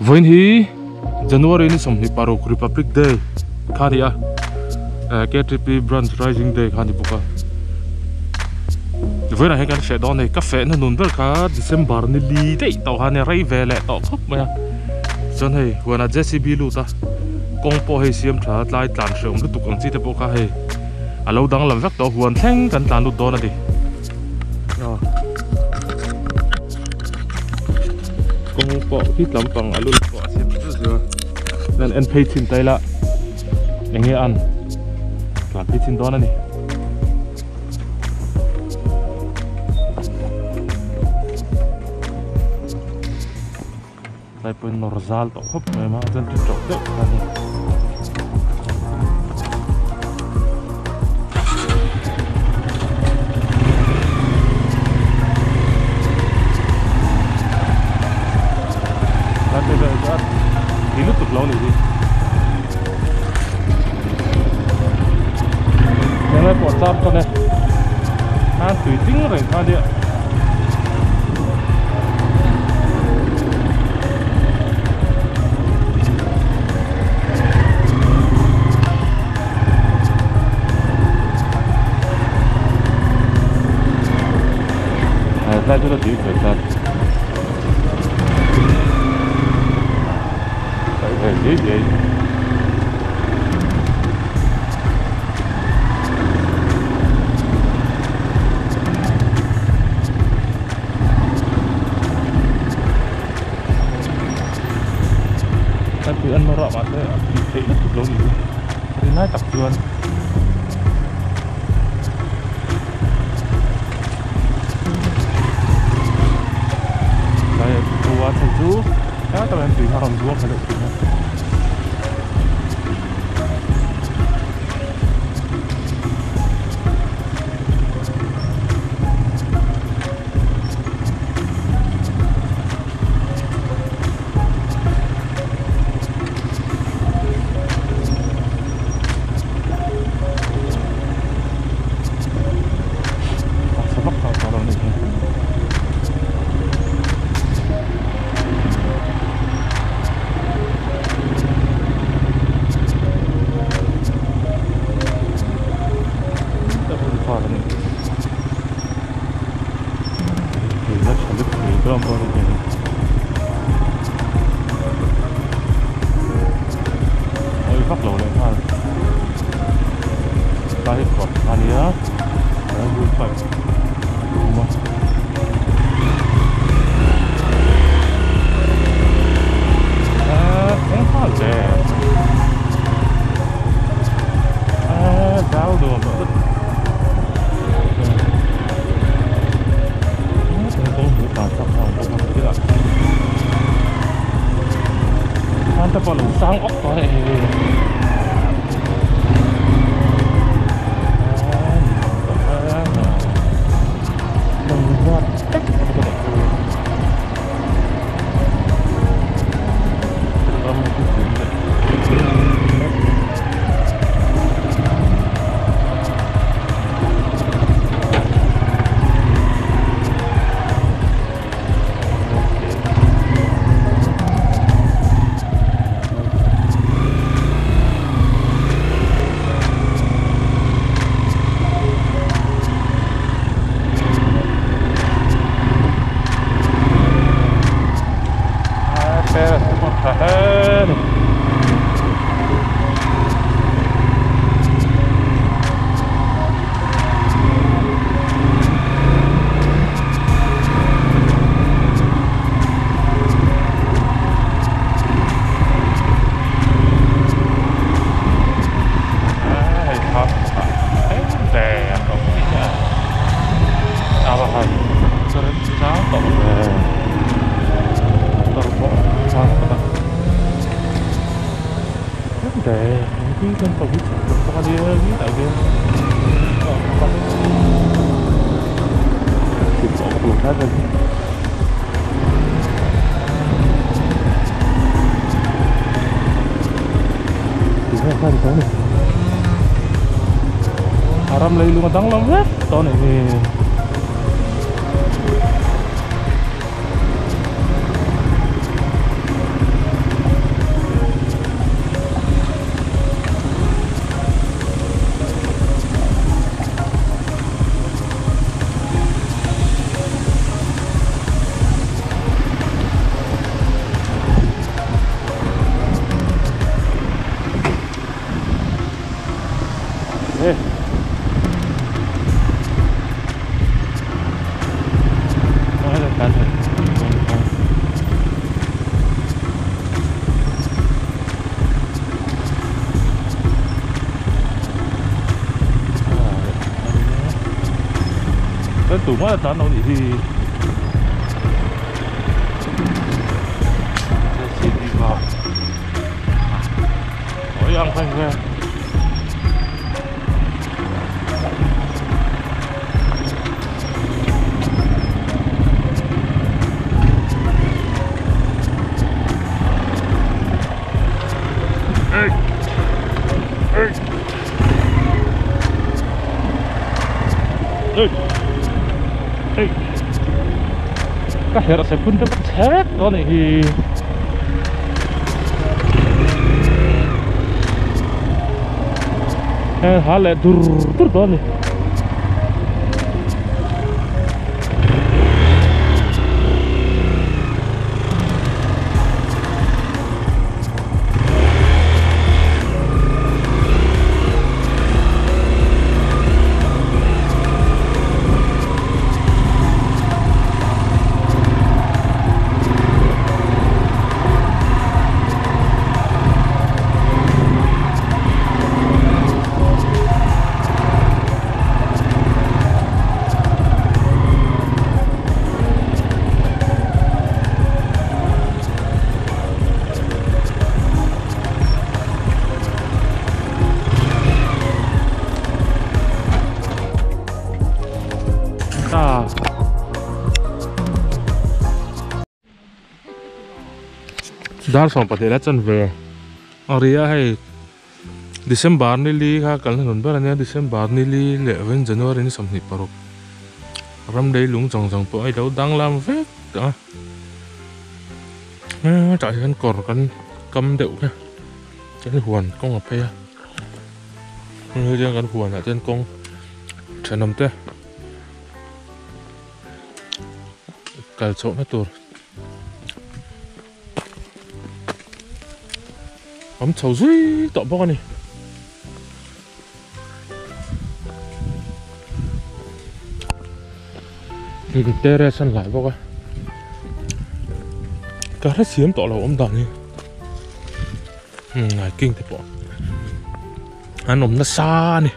Vawiin hi January ni 26 Republic Day kha a ni a KTP Branch Rising Day kha a ni bawk a vawiinah hian kan feh dawn a ni ka fehna nun ber kha December ni li daih tawh kha a nia rei ve leh tawh khawp mai a chuan hei huanah J C B lut a kawng pawh hei siam tha tlai tlan hrehawm lutuk ang chi te pawh kha hei a lo danglam vek tawh huan thleng kan tlan lut dawn a ni. Kawng pawh khi tlampang a lul pawh a siam zut zut a chuan en phei chhin ta ila eng nge an tlan phei chhin dawn a ni. Tlai pawhin nawr zal tawh khawp mai a chuan ti tawh deuh kha a ni. Tlai pawhin vel chu a ti lutuk lo a nih hi. Eng lai pawh a char tan e. Khan tui ding reng kha a nia. Tlai chu la tui ve tlat Tlai ve diai diai. An tui an nawr a mahse a tui theih lutuk lo ni hi ri lai tak chuan tlai a thu a chhan chu tlai tak hian tui kha a rawn zuang thla deuh thin a. Vak lo leh nghal tlai hi kawt a nia bul pipe a awm a. Eng nghal che zau nuam loh vek sang ốc có này. Ram lei lung a danglam vek tawh a nih hi. tumah a tlan lo nih hi. J C B va oi ang reng ve. Ka herh se phun te pawh chhek dawn anih hi. Heng ha leh dur dur dawn a ni. Dar 12 la chan ve a ria hei December ni li kha kalna hnun ber ania December ni li leh vawiin January ni 26 ram lei lung zawng zawng pawh a ilo danglam vek a hetah hian kawr kan kam deuh kha kan huan kawng a phei a hei hian kan huan ah chuan kawng thenawm te kal chhohna tur awm chho zui tawh bawk a ni. Terrace an hlai bawk a ka hre siam tawh lo awm dan hi hiking te pawh an awm nasa a ni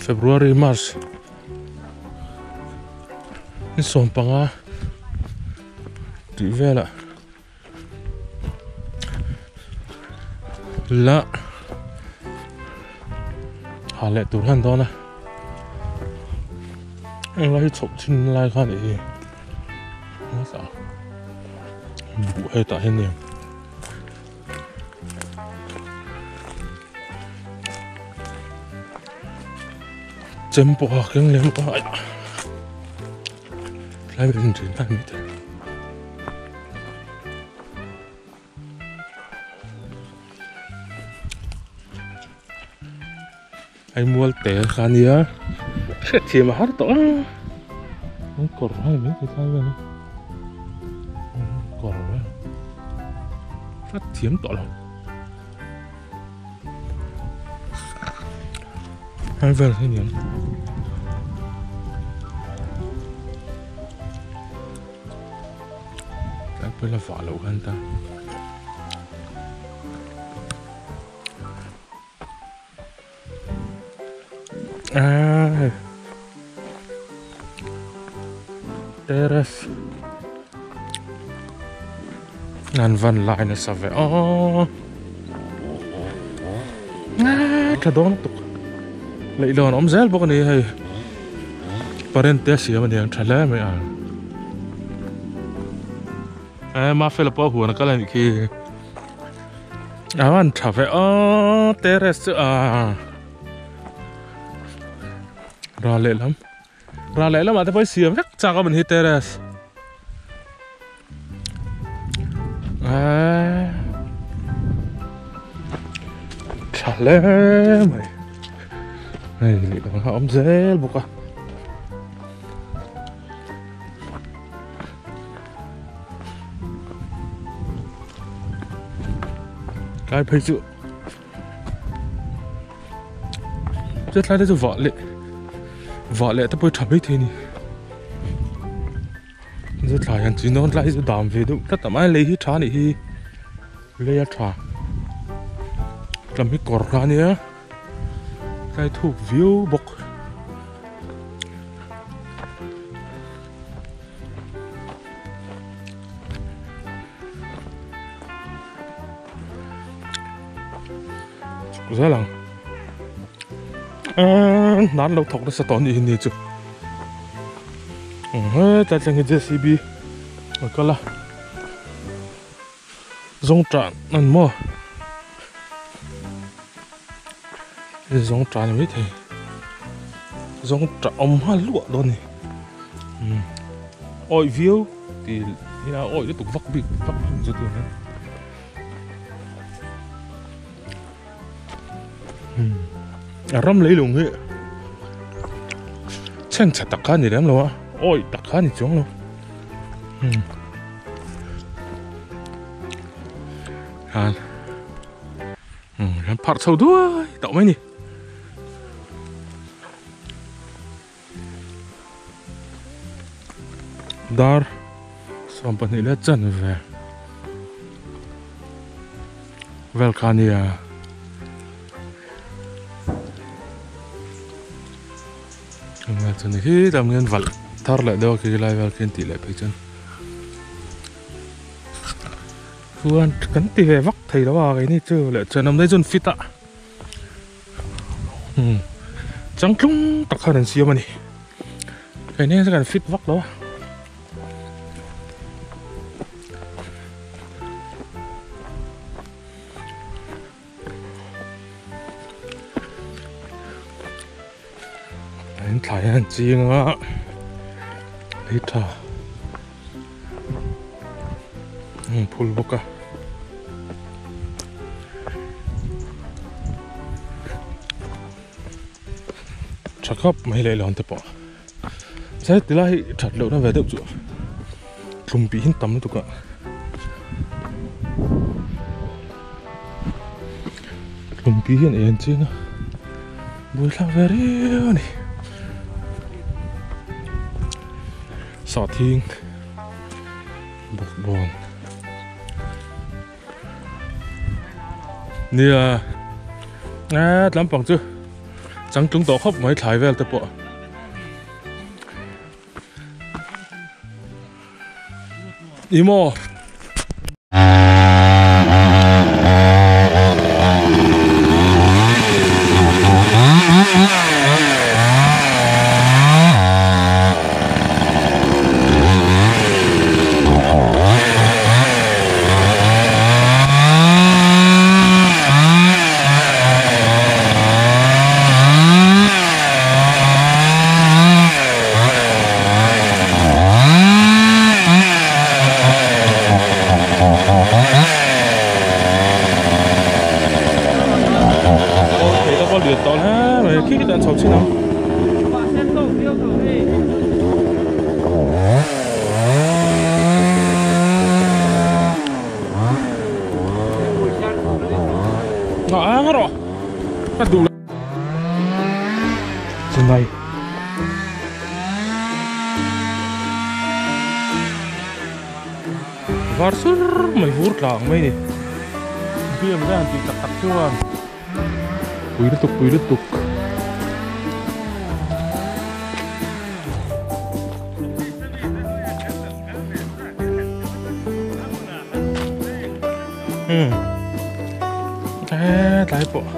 February March ni 15 tih velah la ha leh tur hian dawn a heng lai hi chhoh chin lai kha a nih hi buh hetah hian a ni ang. Chem pawh a keng lem a ai tlai rin thin a ni te. Ai mual te kha nia hriat thiam a har tawh a an kawr hai mai thei tlai vel a kawr vel hriat thiam tawh lo hai vel hi niang tlai pawh ila vah loh khan ta. Ah. Terrace. An van lai nasa ve aw. Ah, tha dawn tuk. Leihlawn awm zel bawk a ni hei. Parent te a siam a niang tha hle mai a. Eh, Mafela pawh a huan a kal a nih khi. A van tha ve aw terrace chu a ral lehlam ral lehlam ah te pawh hi siam vek chak a man hi terrace eee tha hle mai hei lehlam kha a awm zel bawk a. Tlai phei chu chu tlai te chu vah leh vah leh te pawh hi tha mai thei a ni chu thlai han chin dawn tlai hi chu dam ve deuh tlat a mahse lei hi tha a nih hi lei a tha tlem hi kawr kha a nia. Tlai thuk viau bawk. Chhuk zel ang. Eee hna an lo thawk nasa tawh anih hi ni chu. Hetlai thleng hi JCB a kal a. Zawng tan an maw zawng tan mai thei zawng tah awm nghal luah dawn a ni umm awih viau tih ila awih lutuk vak bik vak ang chu tih umm a ram leilung hi chhengchhe tak kha a ni lem lo a awih tak kha a ni chuang lo umm. Khan umm pharh chho duai tawh mai a ni. Dar 22 leh chanve vel kha a nia. Chuan hi lam hian valh thar leh deuh a khi lai vel khi an tih leh phei chuan chuan kan ti ve vak thei lo a keini chu leh chuan awm daih chuan fit a umm changtlung tak khan an siam a ni keini hian kan fit vak lo a. In thlai hian an ching a lei tha an phul bawk a tha khawp mai leh lawn te pawh se tilai hi that lohna ve deuh chu tlum pih hi tam lutuk a. Tlumpi hian ei an ching a buaithlak ve riau a ni sahthing bawkbawn nia eh tlampang chu changtlung tawh khawp mai thlai vel te pawh. Ni maw? Chennai. Var sur mai vur tlang mai ni. Biam te han tih tak tak chuan pui lutuk pui lutuk. Hmm. Eh, tlai pawh.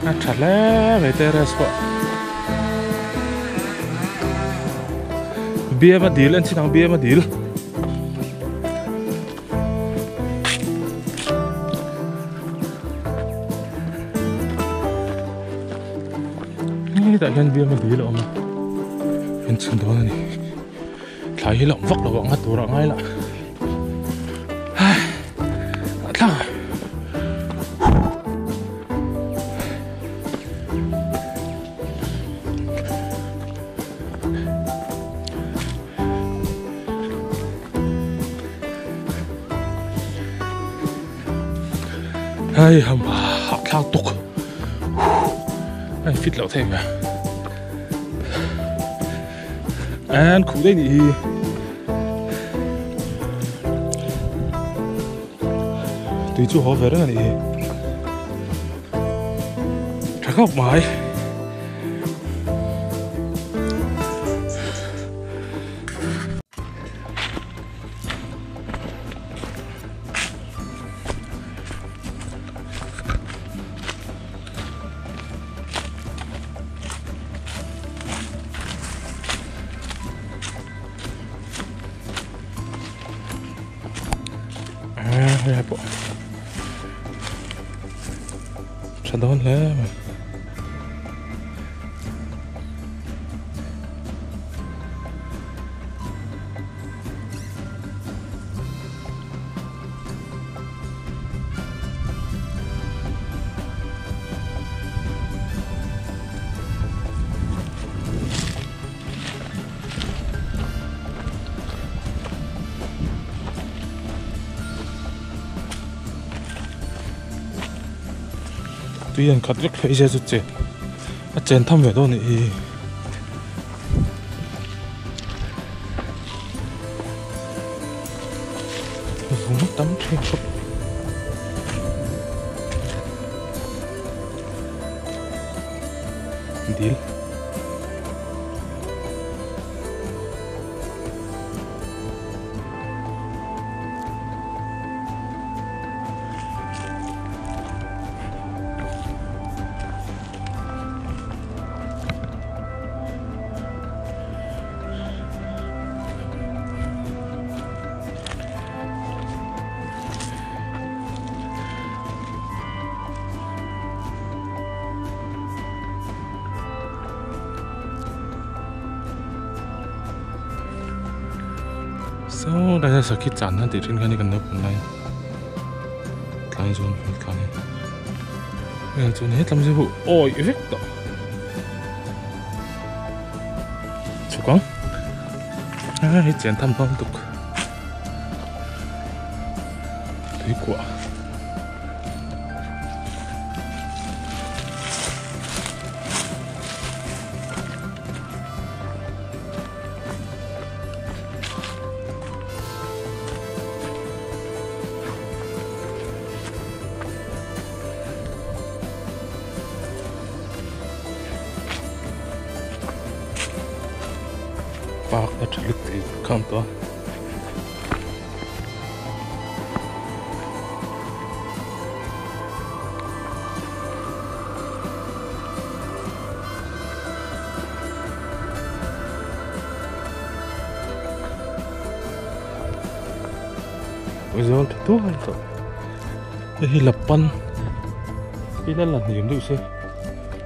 A tha hle mai terrace pawh. Biam a dil en chin ang biam a dil. Hetah hian biam a dil a awm a en chhin dawn a ni. Thlai hi lawm vak lo ang a tur ah ngai lah. Hei ham hahthlak tuk a fit loh theih ve an khuh daih nih hi. Tui chu haw ve reng a nih hi. Tha khawp mai. Helai pawh tha dawn hle mai. Tui an khat vek phei se chu che a chen tham ve dawn a nih hi. Vung tam thin khawp. Dil. Saw lai hian sakhi chan na tih thin kha ni kan naupang lai tlai zawn vel khan heng chuan hetlam chu awi vek tawh chhuk ang hei chen tham dawn lutuk tuikuah. Park a tha lut tih kha awm tawh a. Zawl tha tuai tawh hei hi lapan hi la la hniam deuh se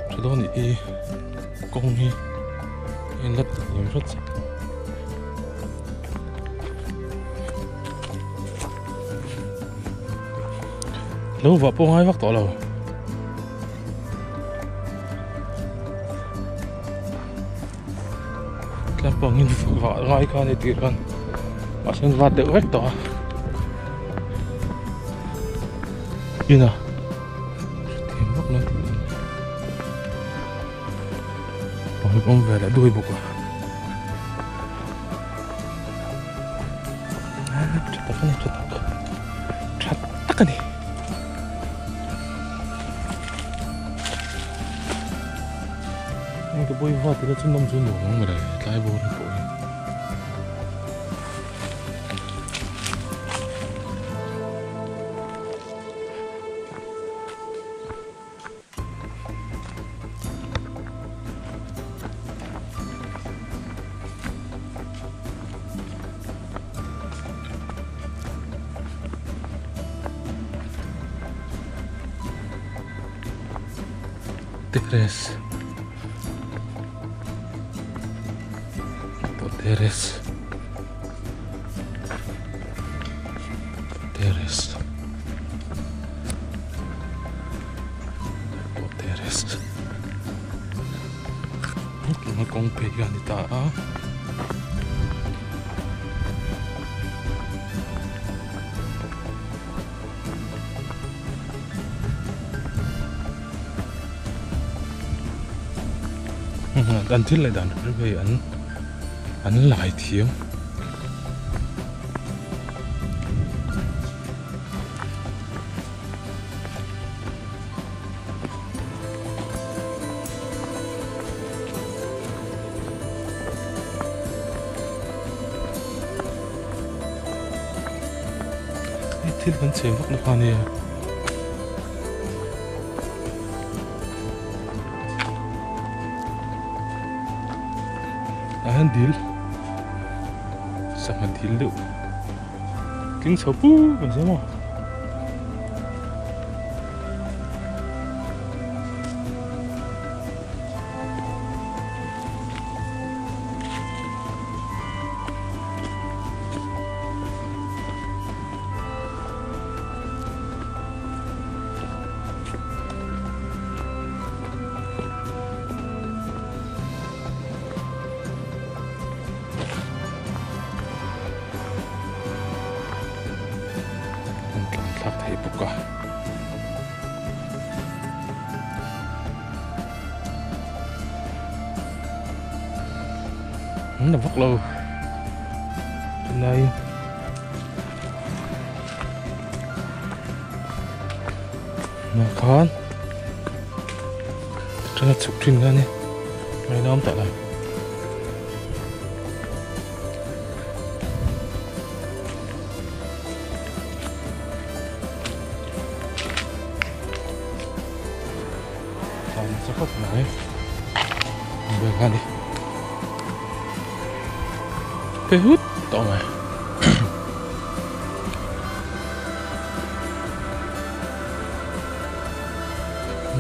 tha dawn anih hi kawng hi a inla hniam hret se. Lo vah pawh ngai vak tawh lo. Tlampangin vah ngai kha a ni tih khan mahse an vat deuh vek tawh a. Ina hrethiam vak lo pang awm ve leh duai bawk a. Tha tak a ni tha tak tha tak a ni. Heng te pawh hi vat ila chu nawm chu nuam ang mawle tlai bawr hi pawh hi. Terrace Terrace Terrace pawh terrace tuna kawng phei hi a ni ta a. An thil leh dan hrim hei an an lai thiam. thil kan chhem vak na kha nia. Tah hian dil sangha dil deuh tling chho puk mai sia maw. An tlan thlak thei bawk a. An la vak lo tunlai nah khan atanga chhuk thin kha ani ngaina awm tawh lo. Tlan nasa khawp mai vel kha a ni pe hut tawh mai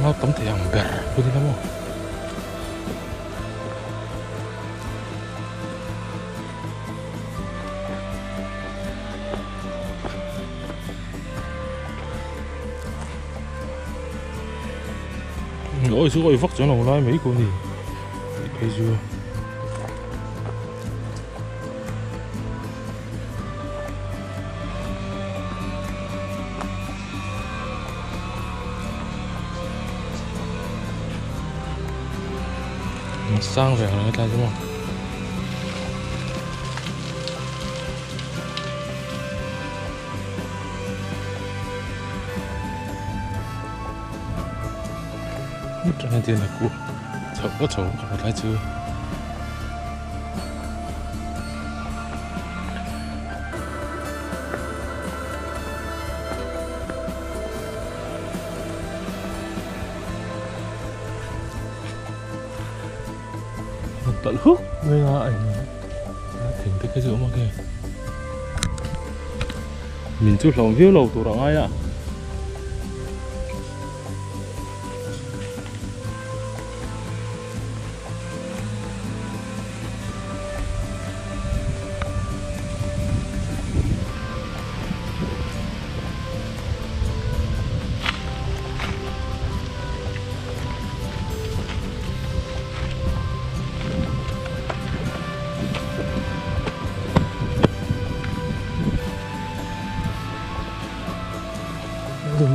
mau tam thei ang ber pawh ni lo maw. Awi chu awi vak chuan a awm lai mai ko ni tih phei chu. Sang ve ang tlai chu maw. Atanga hian a kuah chho a chho ka tlai chu. Talh huk mai a a in thing te kha chu a awm a khe min chu hlawm viau lo tur a ngai a.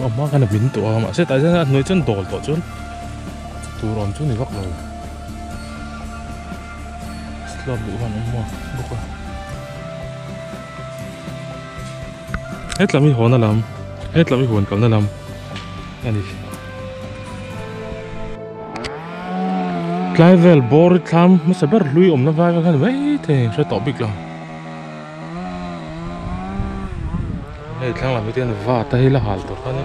A hma khan a min tawh a mahse tah hian a hnuai chuan dawl tawh chuan tur awm chu ni vak lo slab duh khan awm bawk a hetlam hi hawn a lam hetlam hi huan kalna lam a ni. Tlai vel bawr thlam hmasa ber hlui awmna vai vel kha ni mai thei hre tawh bik lo. Hei thlang lam hi te hian vat a hi la hal tur kha a ni.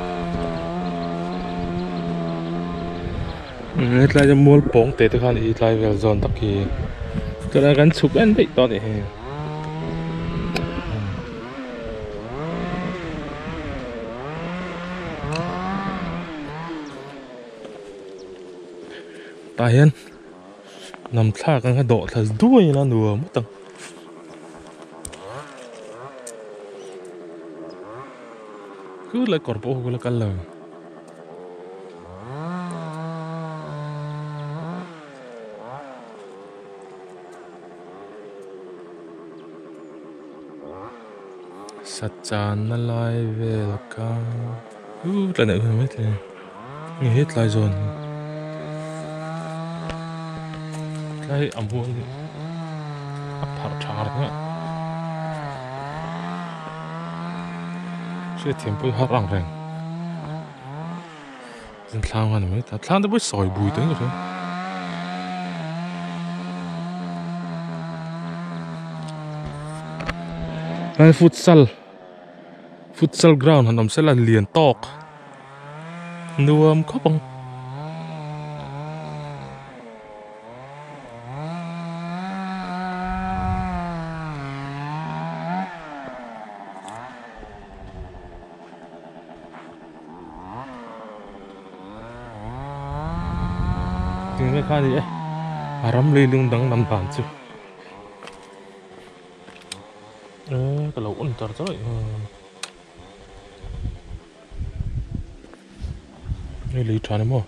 Hetlai hian mual pawng te te kha a ni hi tlai vel zawn tak hi. Chuan kan chhuk en daih tawh a nih hi. Tah hian hnam thlak ang kha dawh thla duai ila nuam ngawt ang. Chu lai kawr pawh ka la kal lo. Sachanna lai vel ka tla neuh neuh mai thei a ni he tlai zawn hi tlai a muang hi a pharh tha reng a hriatthiam pawh hi har ang reng thlang a ni mai ta thlang te pawh hi sawi bui tawh in ka hria. Futsal. Futsal ground han awm sela lian tawk nuam khawp ang. Tinge kha ni e a ram leilung danglam dan chu e ka lo on char char a hei lei tha ni maw.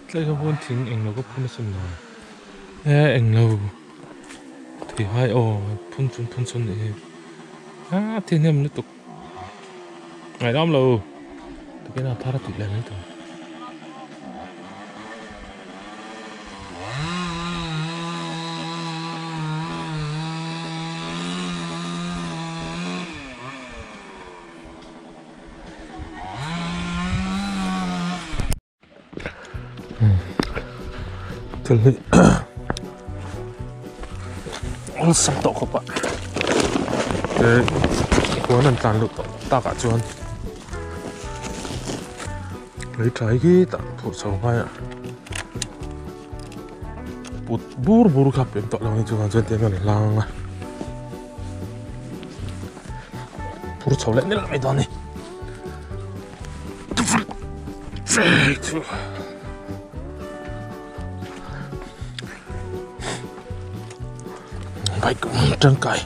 Tlai kha huan thing englo ka phun asin lo e englo thei hai aw phun chun phun chun nih hi a thil hnem lutuk ngaihdam lo tukin a thar a tih leh mai tur. Thil hi awlsam tawh khawp a eh huan an tlan luh tawh takah chuan lei tha hi khitah phurh chho ngai a put bur bur kha pem tawh lo a ni chuvang chuan tiang hian a hlang a phur chho leh nel mai dawn a ni. Bike tangkai.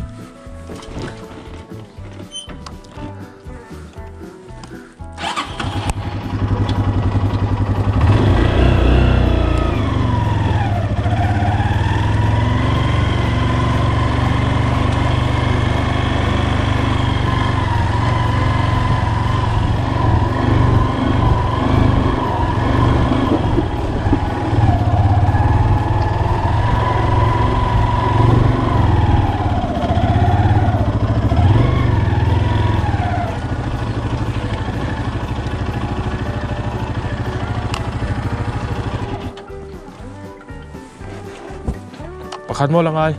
Pakhat maw la ngai.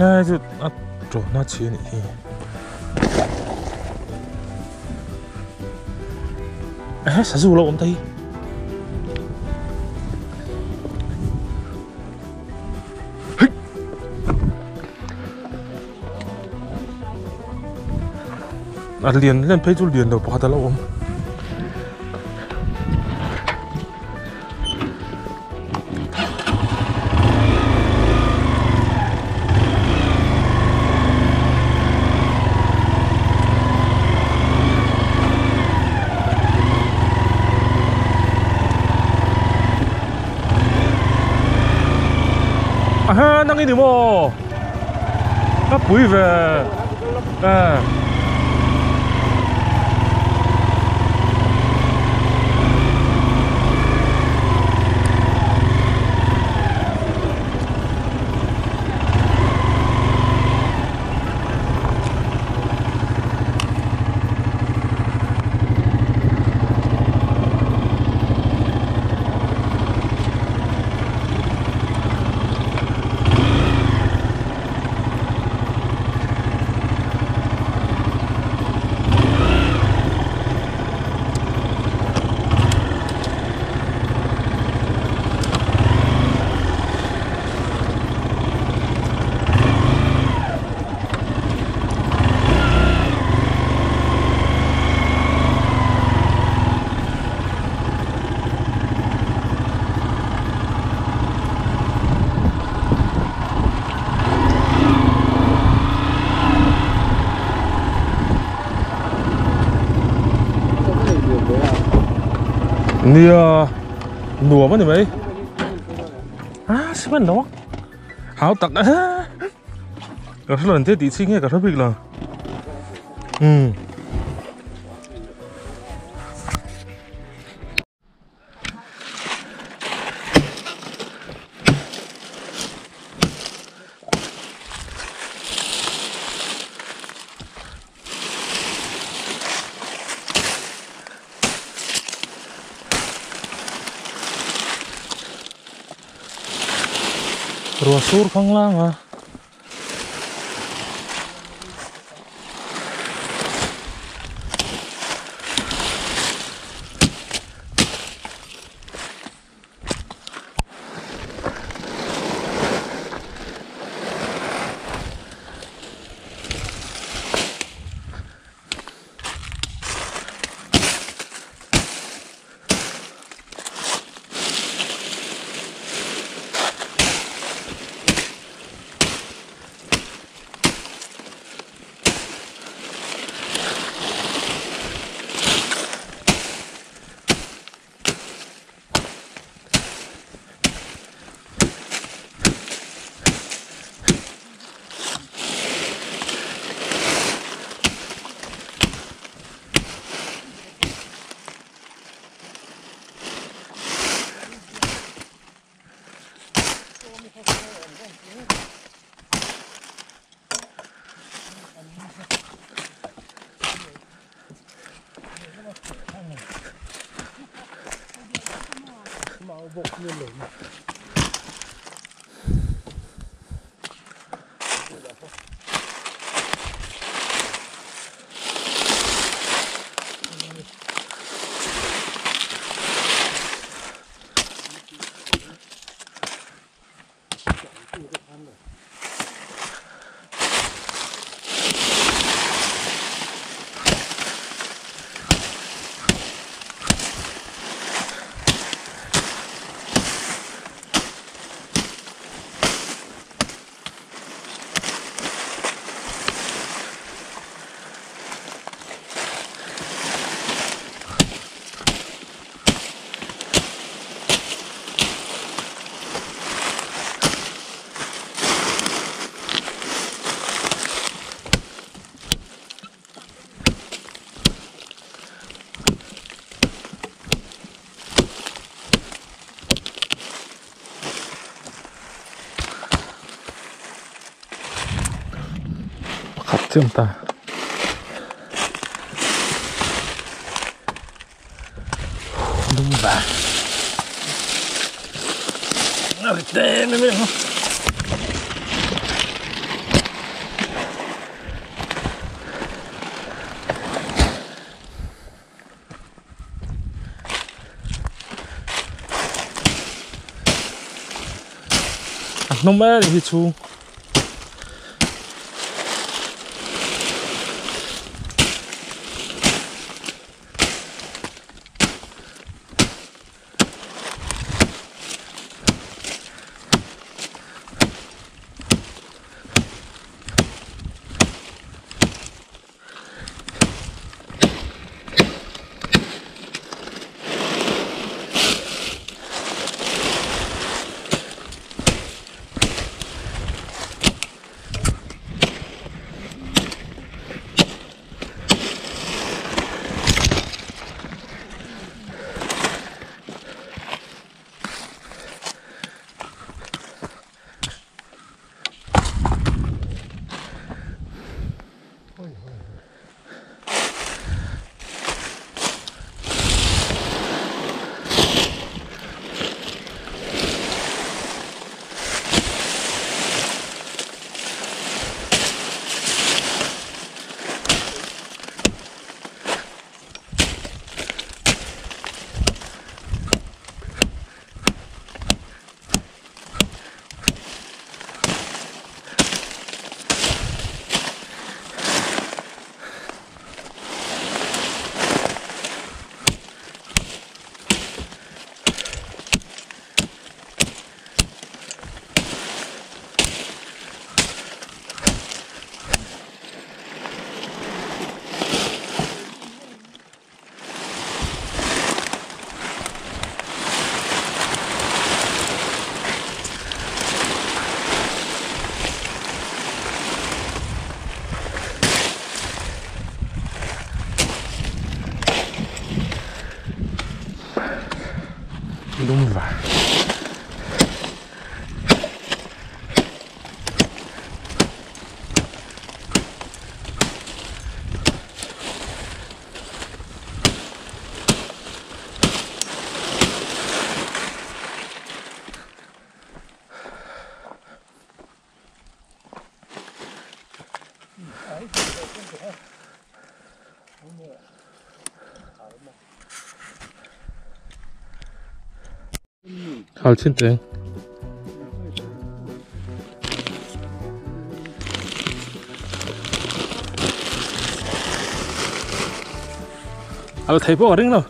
Ai chu a tawhna chi a nih hi. Ehe sazu lo awm ta hi. A lian lian phei chu lian lo pakhat a lo awm. Aha nang i ni maw a pui ve eh. Nia nuam a ni mai. A cement lo a. Hau tak a. Ka hre lo an te tih chi nge ka hre bik lo. Um. Ruah sur khang lang a. Pakhat chiah ta. Đúng vàng. Nó mê thì chú. Lum va. Hal chin teng. Al thei pawh ka ring lo.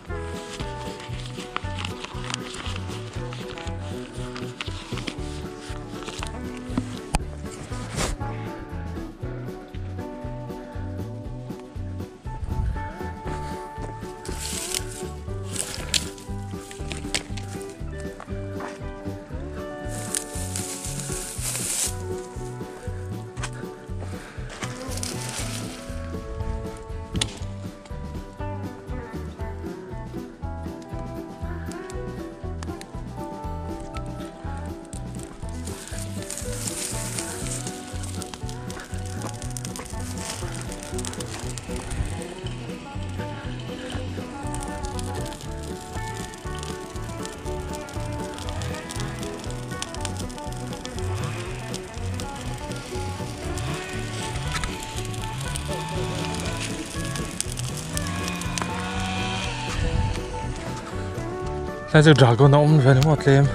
Tlai chu dragon a awm vel maw tlem.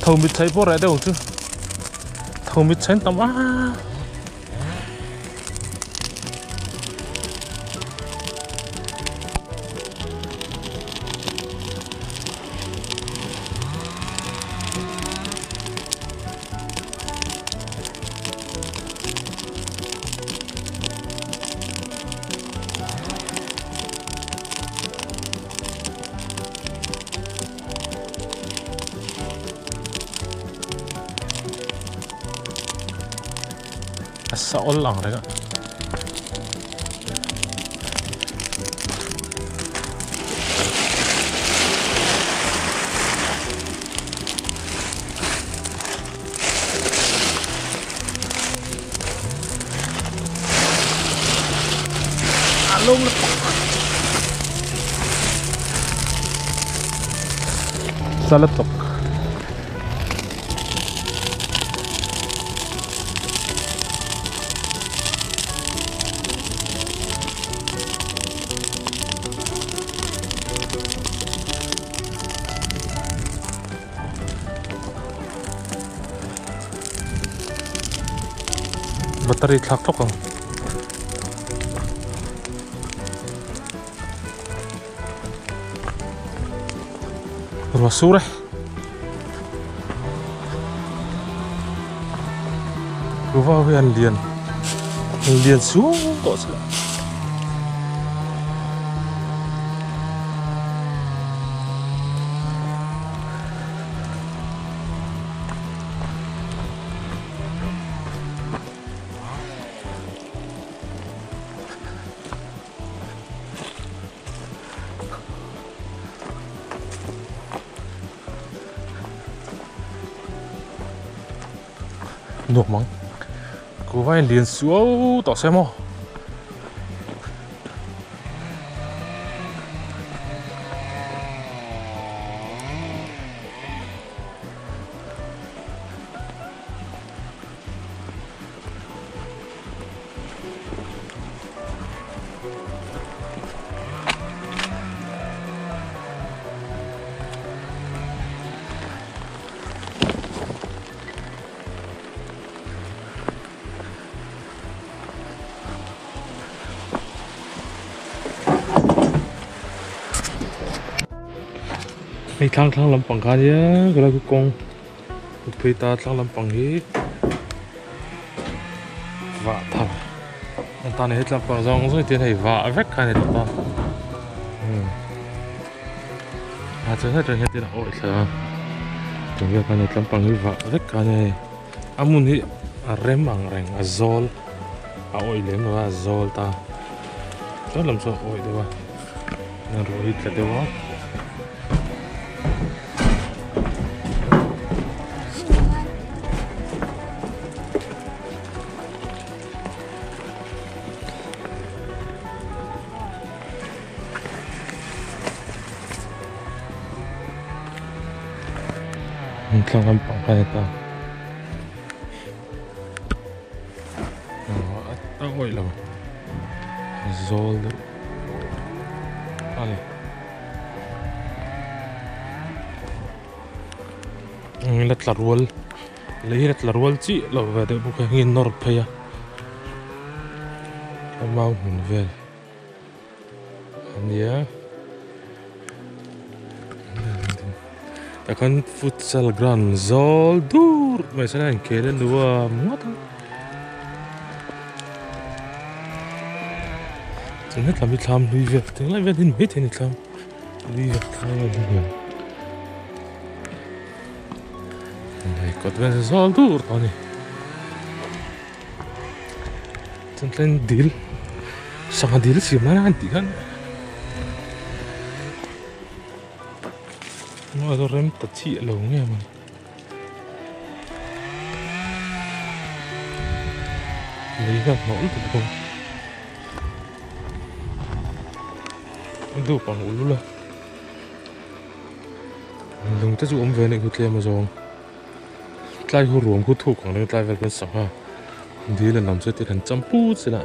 Tho mit chei pawh reh deuh ang chu. Tho mit chei an tam a. A sa awl ang reng a. Sa lutuk. Battery thlak thlawk ang. Ruah sur e. Ruah hi an lian lian suau tawh che. Nuam ang ku vai lian suau tawh se maw. Hei thlang thlang lampang kha nia ka lai kawng phei ta thlang lampang hi vah thar An tan he tlangpang zawng zawng te hei vah vek kha a ni tawh ta a chuan hetah hian tin a awih thla a tah hian khan tlangpang hi vah vek kha a ni hei a hmun hi a rem ang reng a zawl a awih lem lo a a zawl ta chuan lam chu a awih deuh a ruah hi tla deuh a. Thlang lampang kha a ni ta a awih lo a zawl deuh a ni. La tla rual. Lei hi a tla rual chiah lo ve deuh bawk a heng hi nawr phei a a mau hmun vel a nia tah khan futsal ground zawl dur mai sawn a inkhel a nuam ngawt ang chuan hetlam hi thlam hlui vel tinglai vel hi ni maithei a ni thlam hlui vel thlai vel hi hmel. Hei kawt vel hi zawl dur tawh a ni chuan tlem dil sangha dil siam lai an tih khan a rem ta chiah lo nge maw ni lei hian hnawh lutuk bawk a dup ang ulh a. Lung te chu awm ve a nih khu tlem a zawng tlai hu ruam khu thuk ang reng tlai vel kan sangha dil an lam chu heti han cham put zela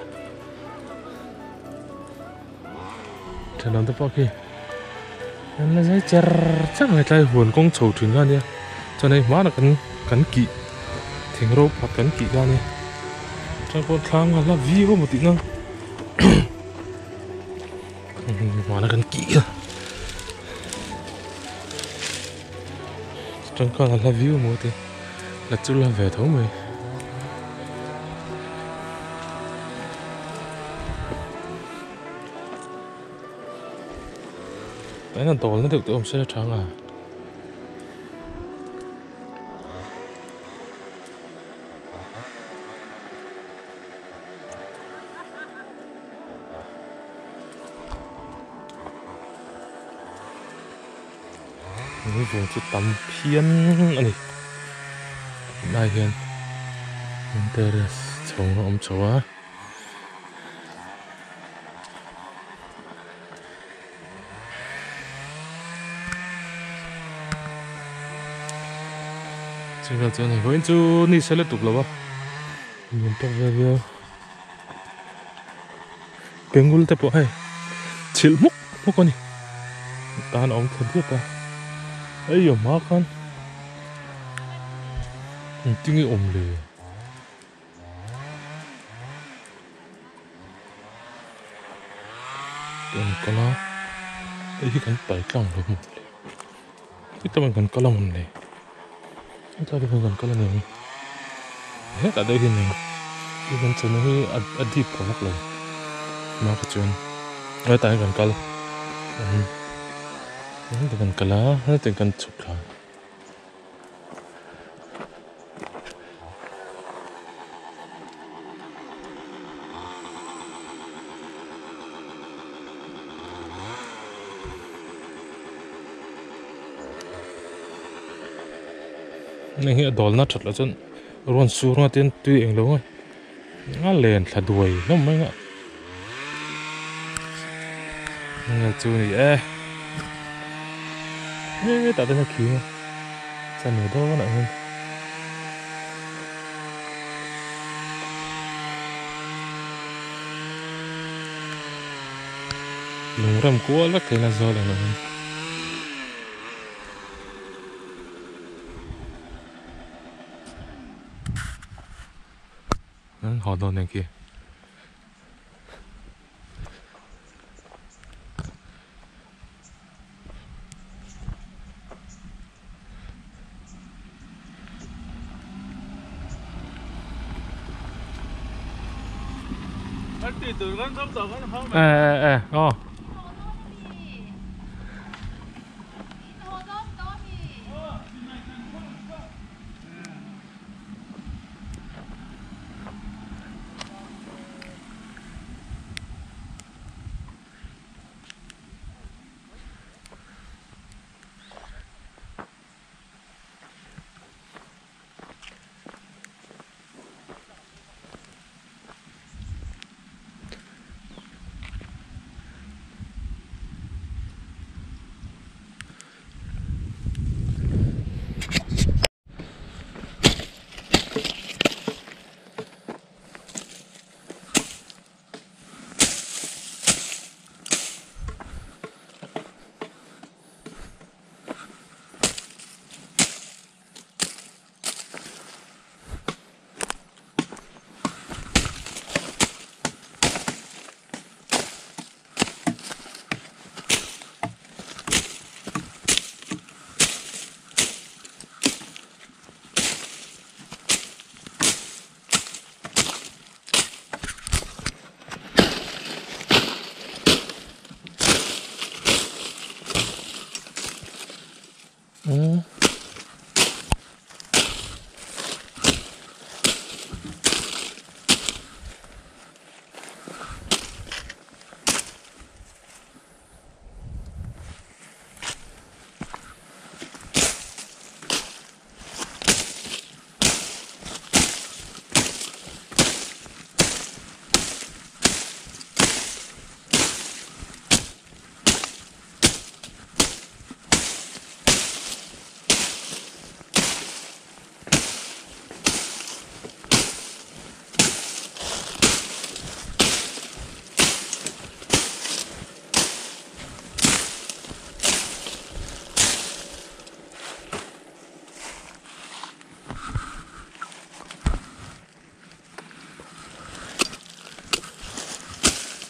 thenawm te pawh khi an la zai cher cher mai tlai huan kawng chho thin kha ania chuan hei hmanah kan kan kih thing ro pakhat kan kih kha ania chuan pawh thlang a hla viau emaw tihna Hmana kan kih a tangkhan a hla viau maw te la chu la ve tho mai tah hian a dawlna deuh te awm se la tha ang a. Ni vung chu tam phian a ni tunah hian terrace chho a awm chho a. Chuvang chuan hei vawiin chu ni se lutuk lo a nuam tawk vel viau. Pengul te pawh hei chhilh hmuk hmuk a ni tan a awm thla diak a hei a hma khan engtin nge awm le kan kal a hei hi kan pal tlang lo maw le heta kan kal a mawn le hetlai te hian kan kal a ni ang hetah deuh hian eng hi kan chawlhna hi a dip tawh vak lo hma kha chuan hetah hian kan kal hetah kan kal a hetah kan chhuk thla. Hei hi a dawlna that loh chuan ruan sur nga te tui eng lo a len thla duai hlawm mai a nge chu ni e hetah te hian a khing a chuan ni dawn ah hian. Lungrem kual vek thei na zawl ang hian. An haw dawn eng khi. Eh eh oh.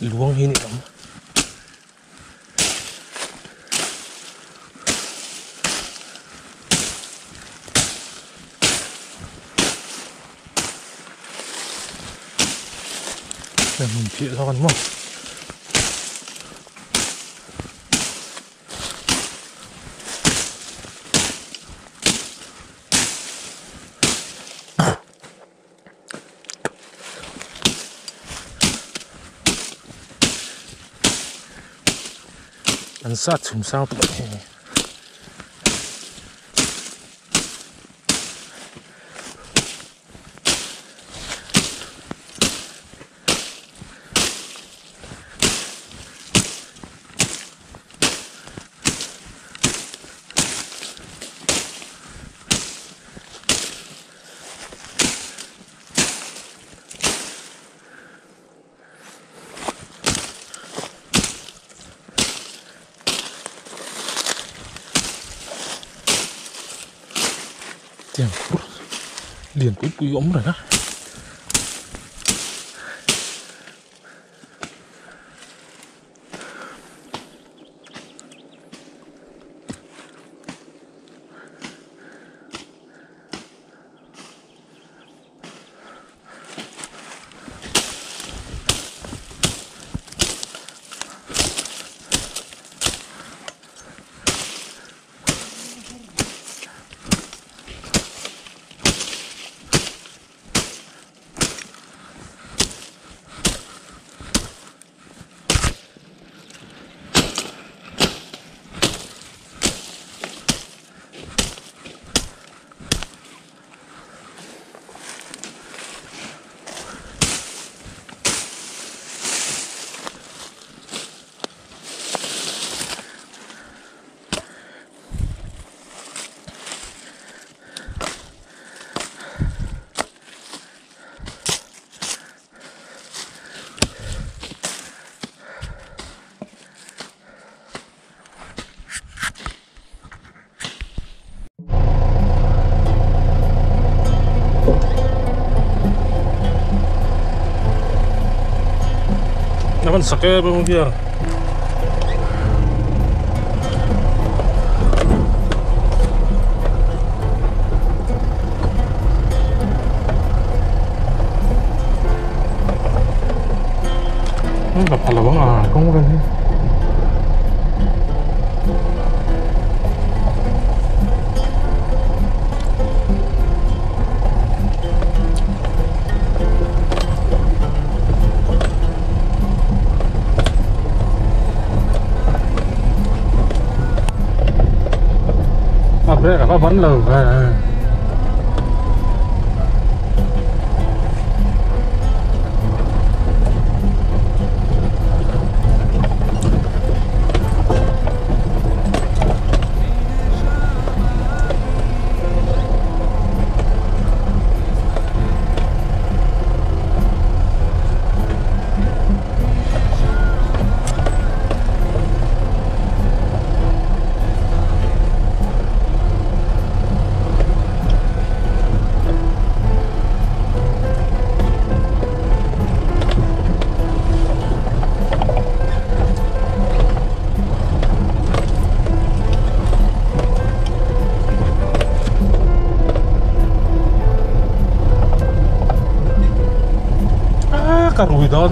Luang hi ni lam. Mình phía ra còn không? Ăn sát chúng sao tụi này. Liền cuối cuối ống rồi đó. Naman sakit bang dia. Ka pha lo ang a kawng vel hi. A brake a va ban lo ve. Ka rui dawn.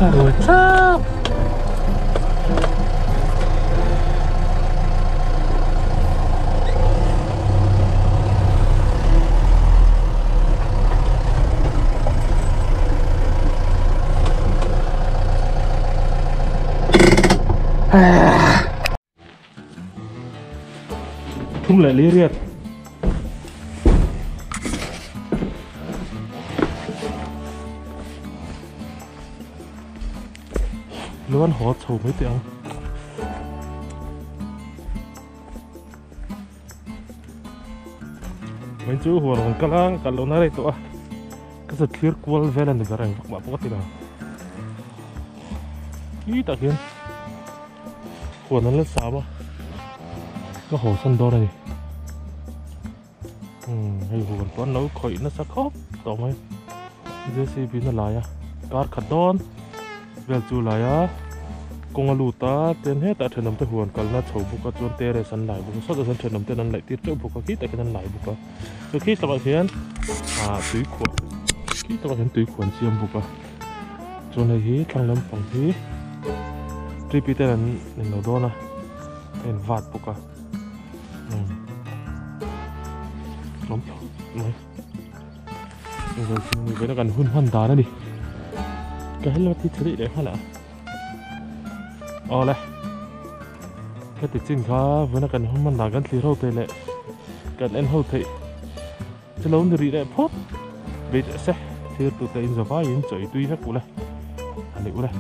Ka rui thap. Thum leh li riat. Luan haw chho mai teh ang. Mai chu huan rawn kal a, kal lohna rei tawh a. Ka za thlir kual vel a ni ber eng vak mah pawh ka ti lo. Khi tak hian huan an la sam a, ka haw san dawn a ni. Umm hei huan pawh an lo khawih nasa khawp tawh mai. JCB na lai a kar khat dawn vel chu lai a kawng a lut a ten hetah thenawm te huan kalna chho bawk a chuan terrace an lai bawk a sawtah chuan thenawm ten an laih tir teuh bawk a khi tak hian an lai bawk a chu khi tlakah khian ah tui khuah khi tlakah khian tui khuah an siam bawk a chuan hei hi thlang lampang hi tripi ten an englo dawn a a in vat bawk a umm awm thlawt mai. Vawiin kan hun hman dan a ni ka helmet hi chhe daih leh nghal a awle ka ti chin kha vawiin kan hun hman dan kan thlir ho thei leh kan en ho theih chu lo ni rih leh phawt vei teh se thlir tu te in za vaiin chaw ei tui vek ule a ni ule.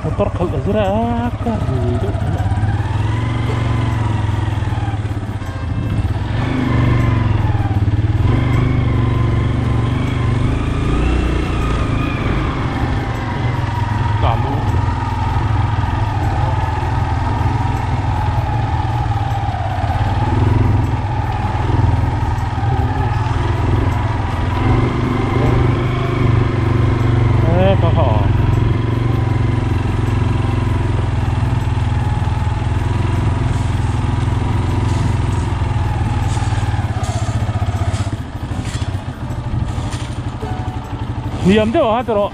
Motor khalh a zir a ka rui deuh mai a. Hniam deuh a tawh.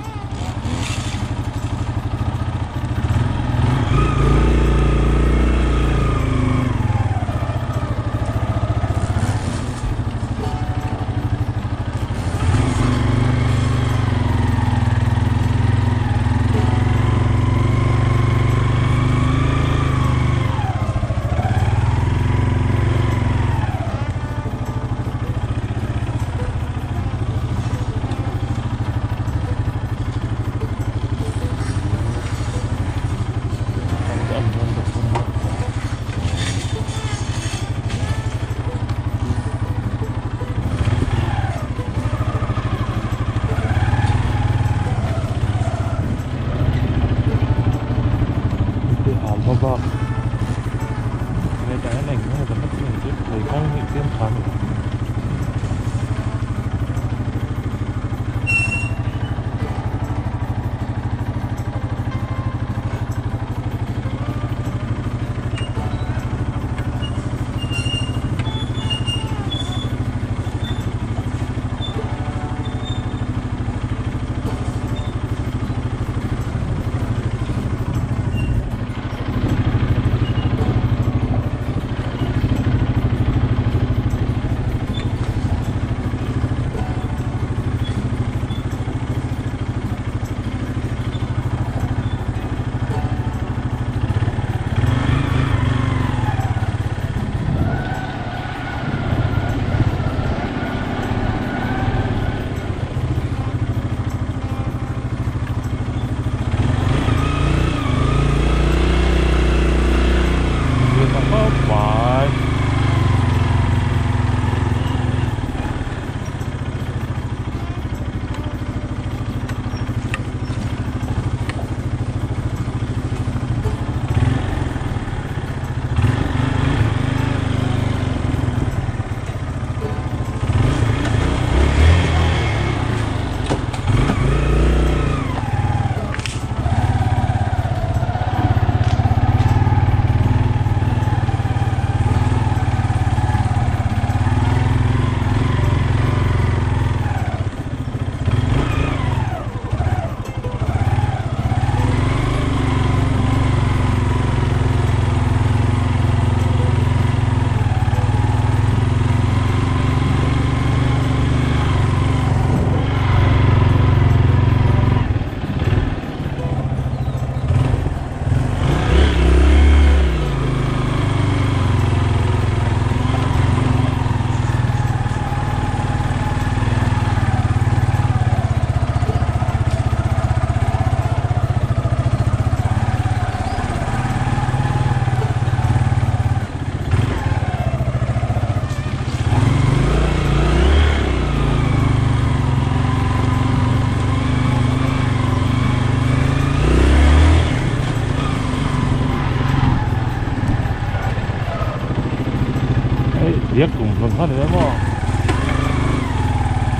Hei diak kum hlawm kha ni emaw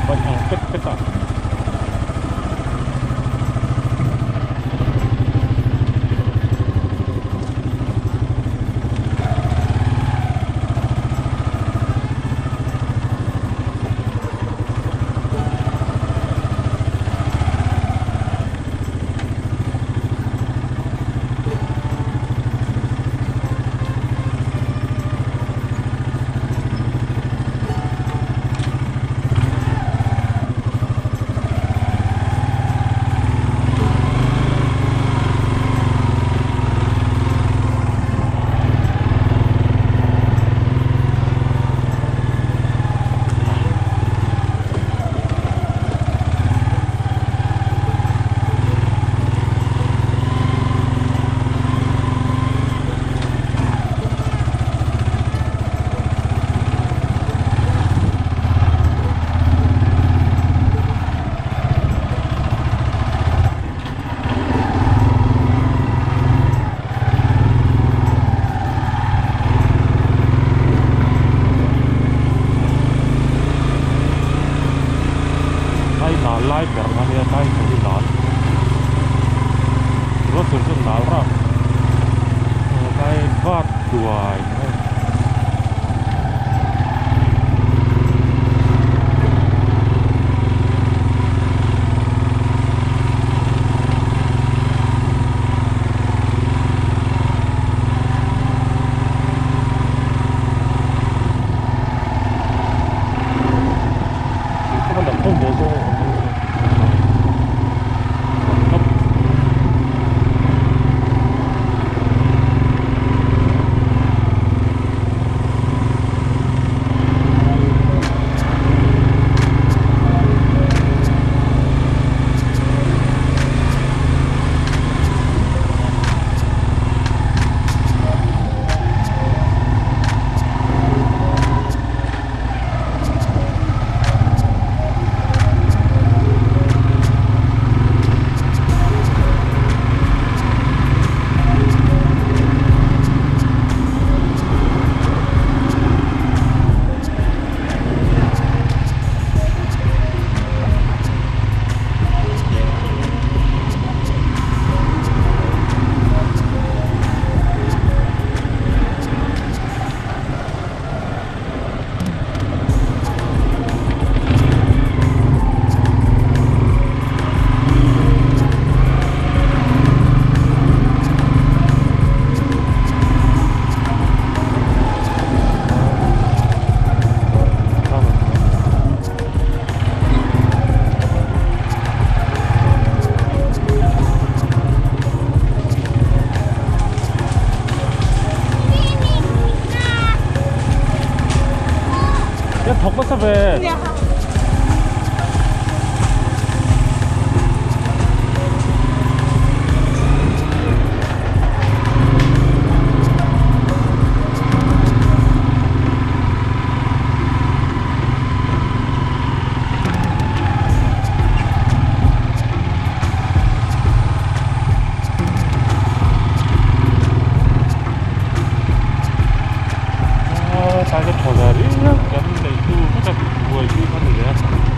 paih ang pek pek a. Lai ber kha nia tlai chho hi nal ruat tur chuan nal rap tlai vat duai mai. Thok na sa ve. Tại cái thò là riêng cái này tu cái buổi đi con này.